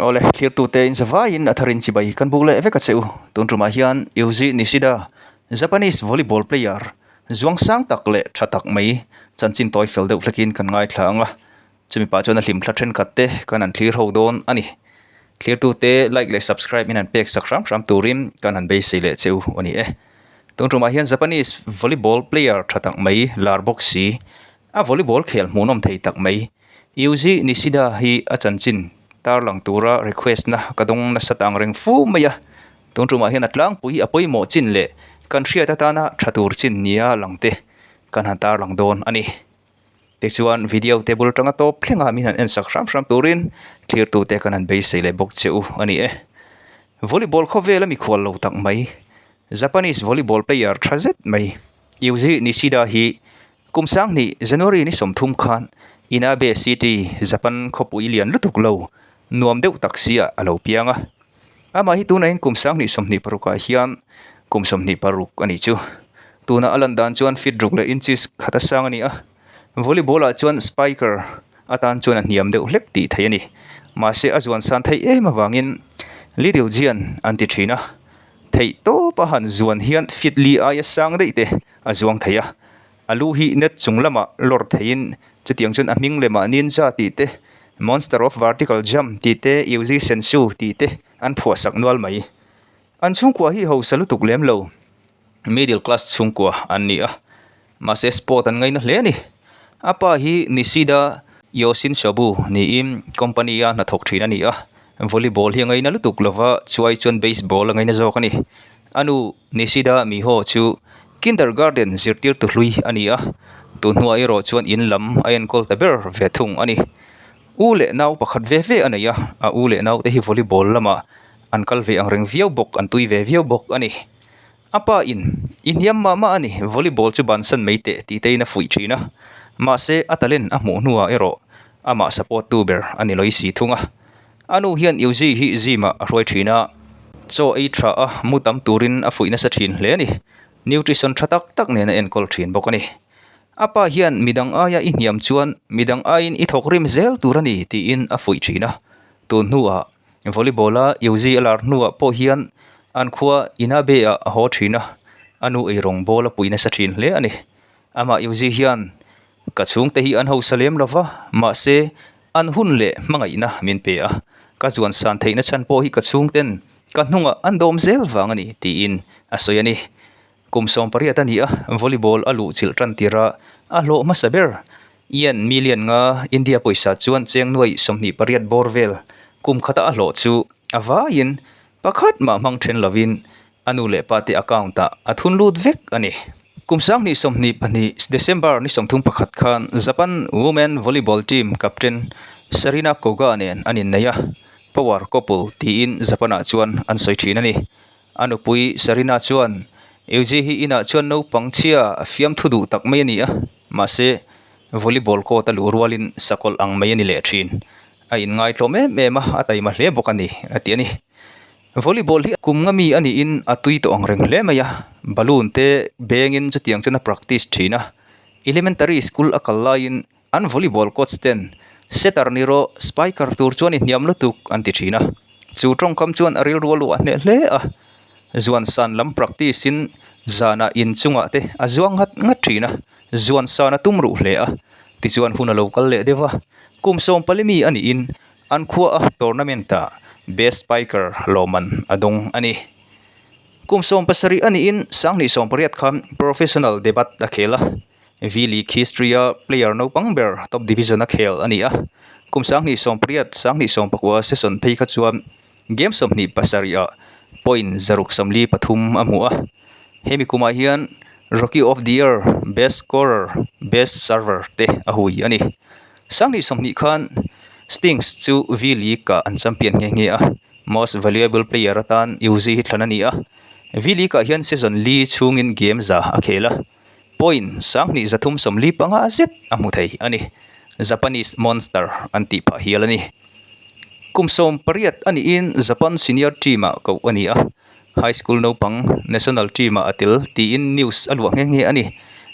Awle, thlirtute in zavaiin a tharin chibai kan buk leh vek a che u. Tun tumah hian Yuji Nishida, Japanese volleyball player zuang sang tak leh tha tak mai chanchin tawi fel deuh hlekin kan ngaithla ang a. Chumi pah chuan a hlimthla thenkhat te kan han thlir ho dawn a ni. Thlirtute like leh subscribe in han pek sak hram hram turin kan han beisei leh che u a ni e. Tun tumah hian Japanese volleyball player tha tak mai lar bawk si, a volleyball khel hmuhnawm thei tak mai Yuji Nishida hi a chanchin tarlang tura request na ka dawng nasa ta ang reng fu mai a. Tun tumah hian a tlangpui a pawimawh chin leh kan hriat atana tha tur chin nia lang te kan han tarlang dawn a ni. Tichuan video te bul atanga tawp thlengah min han en sak hram hram turin thirtute kan han beisei leh bawk che u a ni e. Volleyball khawvel a mikhual lo tak mai Japanese volleyball player tha zet mai Yuji Nishida hi kum sanghnih January ni 30 khan Inabe City, Japan khawpui lian lutuk lo nuam deuh tak sia a lo piang a. Amah hi tunah hian kum 2026 ah hian kum 26 a ni chu. Tuna a lan dan chuan feet ruk leh inches khat a sang a ni a. Volleyball ah chuan spiker atan chuan a hniam deuh hlek tih theih a ni. Mahse a zuan san theih em avangin Little Giant an ti thin a. Theih tawp a han zuan hian feet li aia sang daih te a zuang thei a. A lu hi net chung lamah lawr theiin chutiang chuan a hming lemah ninja tih te, Monster of Vertical Jump tih te, Yuji Sensu tih te an phuah sak nual mai. An chhungkua hi hausa lutuk lem lo. Middle class chhungkua an ni a, mahse sport an ngaina hle a ni. A pa hi Nishida Yoshinshobu niin company a hnathawk thin a ni a, volleyball hi a ngaina lutuk lova chuai chuan baseball a ngaina zawk a ni. A nu Nishida Miho chu kindergarten zirtirtu hlui a ni a, tun hnuah erawh chuan in lam a enkawl ta ber ve thung a ni. U leh nau pakhat ve ve a nei a, a u leh naute hi volleyball lamah an kal ve ang reng viau bawk, an tui ve viau bawk a ni. A pa in, I hniam mah mah a ni, volleyball chu bansan mai teh tih te in a fuih thin a. Mahse, a talent a hmuh hnuah erawh amah support tu ber a ni lawih si thung a. A nu hian Yuji hi gym ah a hruai thin a, chaw ei tha a mu tam turin a fuih nasa thin hle a ni. Nutrition tha tak tak nen a enkawl thin bawk a ni. A pa hian midang aia i hniam chuan midang aiin i thawk rim zel tur a ni tiin a fuih thin a. Tun hnuah Volleyball a Yuji a lar hnuah pawh hian an khua Inabe ah a haw thin a, a nu eirawng ball a pui nasa thin hle a ni. Amah Yuji hian ka chhungte hi an hausa lem lova, mahse an hun leh hmangaihna min pe a, ka zuan san theihna chhan pawh hi ka chhungten ka hnungah an dawm zel vang a ni tiin a sawi a ni. Kum 18 a ni a, volleyball a luh chilh tan tir a, a hlawh hmasa ber. Yen million nga India pawisa chuan cheng nuai 28 bawr vel kum khata a hlawh chu a vaiin pakhat mah hmang then lovin a nu leh pa te account ah a thun lut vek a ni. Kum 2022 December ni 31 khan Japan Women Volleyball Team captain Serena Koga nen an innei a, power couple tiin Japan ah chuan an sawi thin a ni. A nupui Serena chuan Yuji hi inah chuan naupang chhia fiamthu duh tak mai a ni a, mahse volleyball court a luh rualin sakawlh ang mai a ni leh thin. A inngai tlawm em em a, a taima hle bawk a ni, a ti a ni. Volleyball hi kum nga mi a niin a tui tawh ang reng hle mai a, balloon te bengin chutiang chuan a practice thin a. Elementary school a kal laiin An volleyball coach ten setter ni rawh, spiker tur chuan i hniam lutuk an ti thin a. Chu tawngkam chuan a rilru a luah hneh hle a. Zuan san lam practice in zanah inchungah te a zuang nghat nghat thin a, zuan san a tum ruh hle a. Tichuan hun a lo kal leh deuh a, kum 14 mi a niin an khua a tournament ah best spiker lawmman a dawng a ni. Kum 17 a niin 2018 khan professional debut a khel a. V-League history-a player naupang ber top division-a khel a ni a. Kum 2018, 2019 season phei kha chuan game 27 ah point 643 a hmu a. Hemi kumah hian Rookie of the Year, Best Scorer, Best Server te a hui a ni. 2020 khan Stings chu V-League-ah an champion nghe nghe a. Most Valuable Player atan Yuzi hi thlan a ni a. V-League-ah hian season li chhungin game za a khel a. Point 2335 zet a hmu thei a ni. Japanese Monster an tih phah hial a ni. Kum 18 a niin Japan senior team ah koh a ni a. High school naupang national team ah a tel tiin news a luah nghe nghe a ni.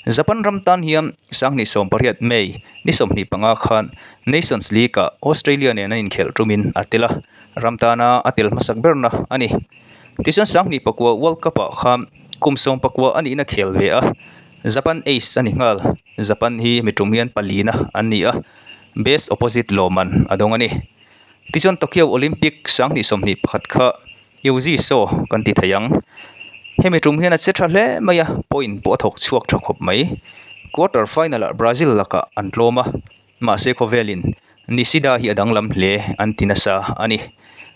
Japan ram tan hian 2018 May ni 25 khan Nations League-ah Australia nen an inkhelh tumin a tel a, ram tana a tel hmasak berna a ni. Tichuan 2009 World Cup-ah khan kum 19 a nihna khel ve a, Japan ace a ni nghal. Japan hi mi tum hian palina an ni a, best opposite lawmman a dawng a ni. Tichuan Tokyo Olympic 2021 kha Yuji Saw kan ti thei ang. Hemi tum hian a che tha hle mai a, point pawh a thawk chhuak tha khawp mai. Quarter final ah Brazil lakah an tlawm a, mahse khawvelin Nishida hi a danglam hle an ti nasa a ni.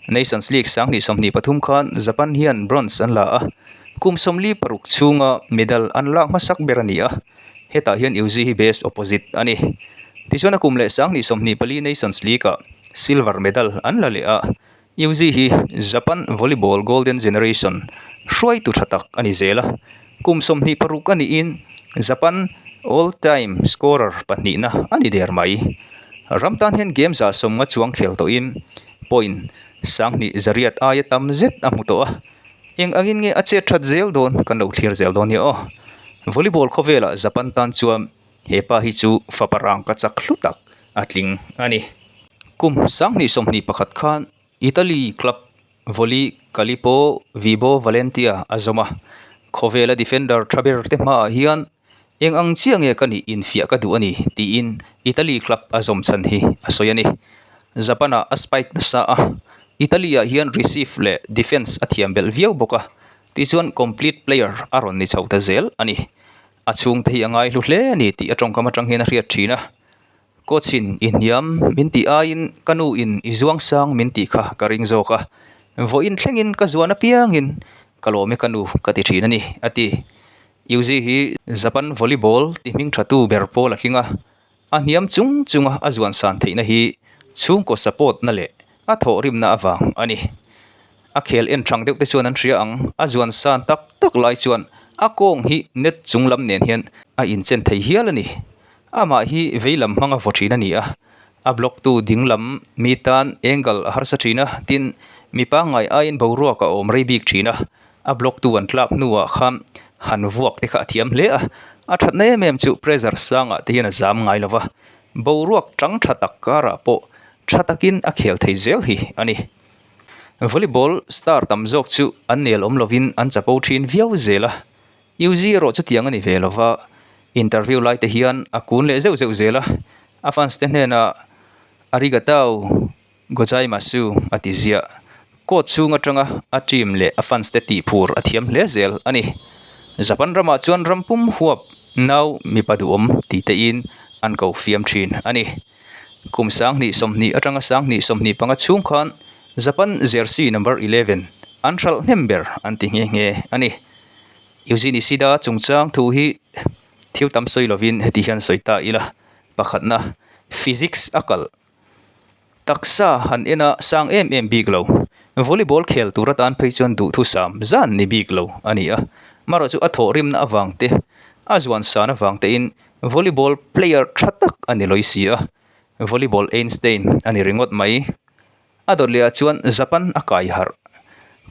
Nations League 2023 khan Japan hian bronze an la a, kum 46 chhunga medal an lak hmasak ber a ni a, hetah hian Yuji hi best opposite a ni. Tichuan a kum leh 2024 Nations League ah silver medal an la leh a, Yuji hi Japan volleyball golden generation hruaitu tha tak a ni zel a, kum 26 a niin Japan all time scorer pahnihna a ni der mai. Ram tan hian game 150 chuang khel tawhin point 2800 aia tam zet a hmu tawh a, eng angin nge a chet that zel dawn kan lo thlir zel dawn nia aw. Volleyball khawvelah Japan tan chuan he pa hi chu fapa rang ka chak hlu tak a tling a ni. Kum 2021 khan Italy club Volley Callipo Vibo Valentia a zawm a, khawvela defender tha ber te hmaah hian eng ang chiah nge ka nih infiah ka duh a ni tiin Italy club a zawm chhan hi a sawi a ni. Japan-ah a spike nasa a, Italy-ah hian receive leh defence a thiam belh viau bawk a, tichuan complete player a rawn ni chho ta zel a ni. A chhungte hi a ngaihlu hle a ni tih a tawngkam atang hian a hriat thin a. Coach in i hniam min tih aiin ka nu in i zuang sang min tih kha ka ring zawk a, vawiin thlengin ka zuan apiangin ka lawm e ka nu ka ti thin a ni, a ti. Yuji hi Japan volleyball ti hming tha tu ber pawl a tling a, a hniam chung chunga a zuan san theihna hi chhungkaw support na leh a thawhrimna avang a ni. A khel en thang deuh te chuan an hria ang, a zuan san tak tak lai chuan a kawng hi net chung lam nen hian a inchen thei hial a ni. Amah hi vei lam hmanga vaw thin a ni a, a block tu ding lam mi tan angle a harsa thin a, tin mi pangngai aiin boruak a awm rei bik thin a, a block tu an tlak hnuah khan han vuak te kha a thiam hle a, a thatna em em chu pressure sangah te hian a zam ngai lo va, boruak tang tha tak karah pawh tha takin a khel thei zel hi a ni. Volleyball star tam zawk chu an nel awm lovin an chapo thin viau zel a. Yuji erawh chutiang a ni ve lova, interview lai te hian a kun leh zeuh zeuh zel a, a fans te hnenah Arigatou gozaimasu a ti ziah. Court chhung atanga a team leh a fans te tih phur a thiam hle zel a ni. Japan ramah chuan ram pum huap nau mipa duhawm ti tein an ko fiam thin a ni. Kum 2020 atanga 2025 chhung khan Japan jersey number 11 an hralh hnem ber an ti nghe nghe a ni. Eugene Ishida chungchang thu hi thil tam sawi lovin heti hian sawi ta ila. Pakhatna, physics a kalh. Taksa han en a sang em em bik lo. Volleyball khel tur atan phei chuan duhthusam zan ni bik lo a ni a. Marawh chu a thawhrimna avang te, a zuan san avang tein volleyball player tha tak a ni lawi si a. Volleyball Einstein a ni ringawt mai. A dawt leh ah chuan Japan a kai harh.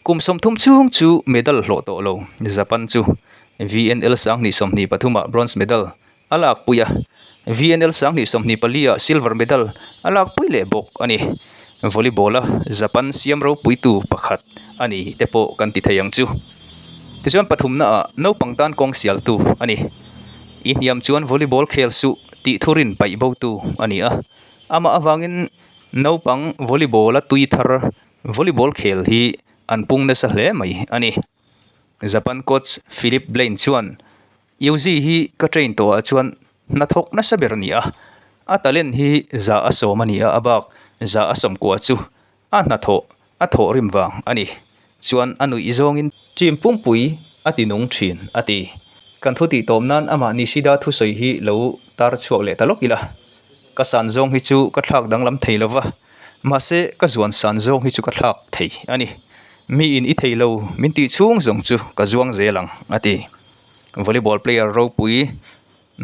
Kum 30 chhung chu medal hlawh tawh lo. Japan chu VNL 2023 ah bronze medal a lak pui a, VNL 2024 ah silver medal a lak pui leh bawk a ni. Volleyball a Japan siam ropuitu pakhat a ni te pawh kan ti thei ang chu. Tichuan pathumna ah naupang tan kawng sialtu a ni. I hniam chuan volleyball khel suh tih thurin paih botu a ni a. Amah avangin Naupang volleyball a tui thar volleyball khel hi an pung nasa hle mai a ni. Japan coach Philip Blain chuan, Yuji hi ka train tawhah chuan hnathawk nasa ber a ni a, a talent hi 100% a ni a, a bak 90% chu a hnathawh a thawh rim vang a ni. Chuan a nuih zawngin team pumpui a ti nung thin a ti. Kan thu tih tawm nan amah Nishida thusawi hi lo tar chhuak leh ta lawk ila. Ka san zawng hi chu ka thlak danglam thei lo va, mahse ka zuan san zawng hi chu ka thlak thei a ni. Miin i thei lo min tih chhung zawng chu ka zuang zel ang a ti. Volleyball player ropui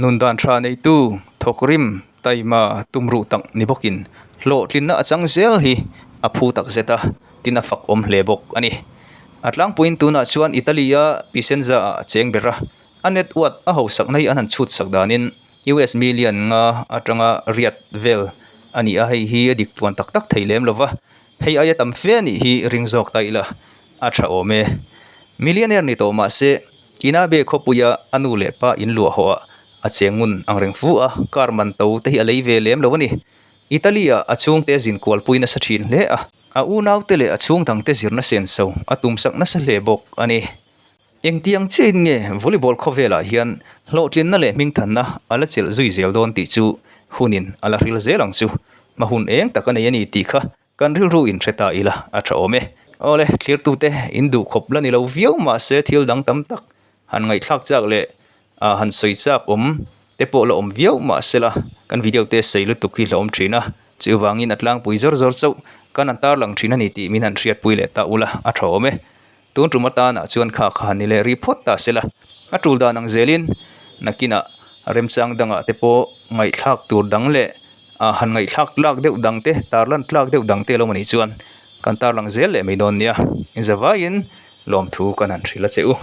nun dan tha neitu thawkrim taima tumruh tak ni bawkin hlawhtlinna a chang zel hi a phu tak zet a, tin a fak awm hle bawk a ni. A tlangpuiin tunah chuan Italy-a Piacenza-ah a cheng ber a. A net worth a hausakna hi an han chhut sak danin US million nga atanga riat vel a ni a, hei hi a dik tluan tak tak thei lem lo va, hei aia tam fe a nih hi ring zawk ta ila a tha awm e. Millionaire ni tawh mah se Inabe khawpuia a nu leh pa in luah hawh ah a cheng ngun ang reng fu a, car man to te hi a lei ve lem lo a ni. Italy ah a chhungte a zin kualpui nasa thin hle a, a unaute leh a chhung dangte zirna senso a tumsak nasa hle bawk a ni. Engtiang chiahin nge volleyball khawvelah hian hlawhtlinna leh hmingthanna a la chelh zui zel dawn tih chu hunin a la hril zel ang chu. Hma hun eng tak a nei a ni tih kha kan rilru in hre ta ila a tha awm e. Awle, thlirtute in duh khawp la ni lo viau mahse thil dang tam tak han ngaihthlak chak leh han sawi chak awm te pawh la awm viau mahse la kan video te sei lutuk hi hlawm thin a, chuvangin a tlangpui zawr zawr chauh kan han tarlang thin a ni tih min han hriatpui leh ta ula a tha awm e. Tun tum atana chuan kha kha han ni leh rih phawt ta sela, a tul dan ang zelin nakinah remchang dangah te pawh ngaihthlak tur dang leh ah han ngaihthlak tlak deuh dang te tarlan tlak deuh dang te lo anih chuan kan tarlang zel leh mai dawn nia. Zavaiin lawmthu kan han hrilh a che u.